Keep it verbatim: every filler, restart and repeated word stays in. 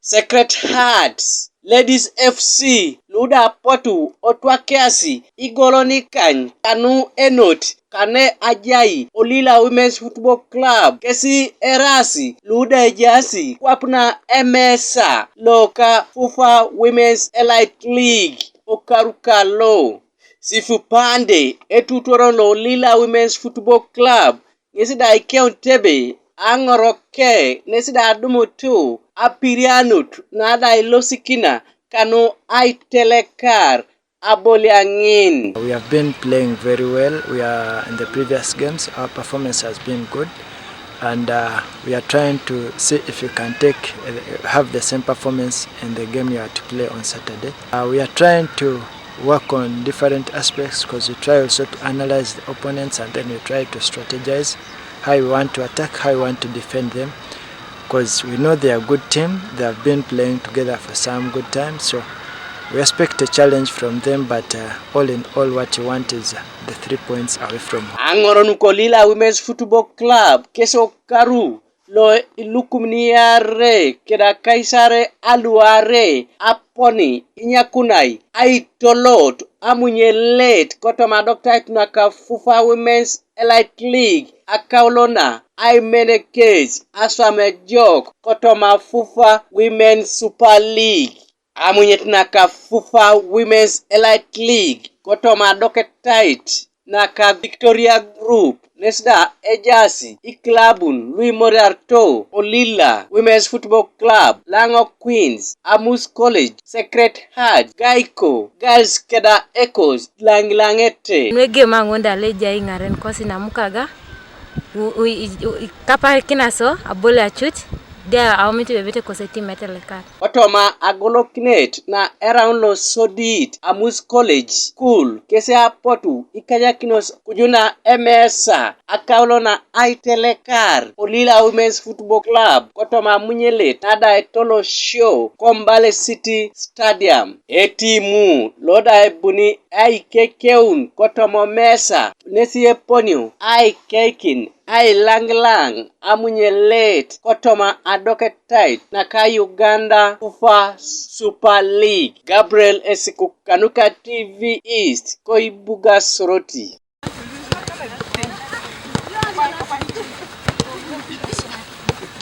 Secret Hearts Ladies F C luda potu otwakiasi igoloni kany kanu enot kane ajai Olila Women's Football Club kesi erasi luda ejasi kwapna emesa loka FUFA Women's Elite League okarukalo. Sifu Pande etutuoron lo Olila Women's Football Club ŋesi da ikeun tebe aŋoroke nesi da adumutu apirianut na da ilosikina kanu aitelekar aboliaŋin. We have been playing very well. We are in the previous games. Our performance has been good. And uh, we are trying to see if we can take uh, have the same performance in the game you are to play on Saturday. Uh, we are trying to work on different aspects because we try also to analyze the opponents and then we try to strategize how we want to attack, how we want to defend them, because we know they are a good team. They have been playing together for some good time, so we expect a challenge from them. But uh, all in all, what you want is uh, the three points away from home. Aŋoronuko Lila Women's Football Club keso karu lo ilukumniare keda kaisare aluare aponi inyakunai aitolot amunyelet kotoma adoktait naka FUFA Women's Elite League akaulona aimenekes aswam ejok kotoma FUFA Women's Super League. Amunyet naka FUFA Women's Elite League kotoma adoketait naka Victoria Group nes da ejaasi ikilabun luimoriarito Olila Women's Football Club, Laŋo Queens, Amus College, Secret Heart, Gaiko, Girls keda Echoes laŋilaŋete. Nuegema ŋun da lejai ŋaren kosi namukaga. Kapar kinaso abole acut dia aomit bebete koseti metelekar. Kotoma agolokinet na eraun lo sodit Amus College School kesi apotu ikajakinos kujuna emesa akaulo na aitelekar Olila Women's Football Club kotoma amunyelet na da etolosio Kombale City Stadium. Etimu lo da ebuni aikekeun kotoma mesa nesi eponio aikeikin ailaŋilaŋ amunyelet kotoma adoketait naka Uganda FUFA Super League. Gabriel Esiku kanuka T V East koibuga Soroti.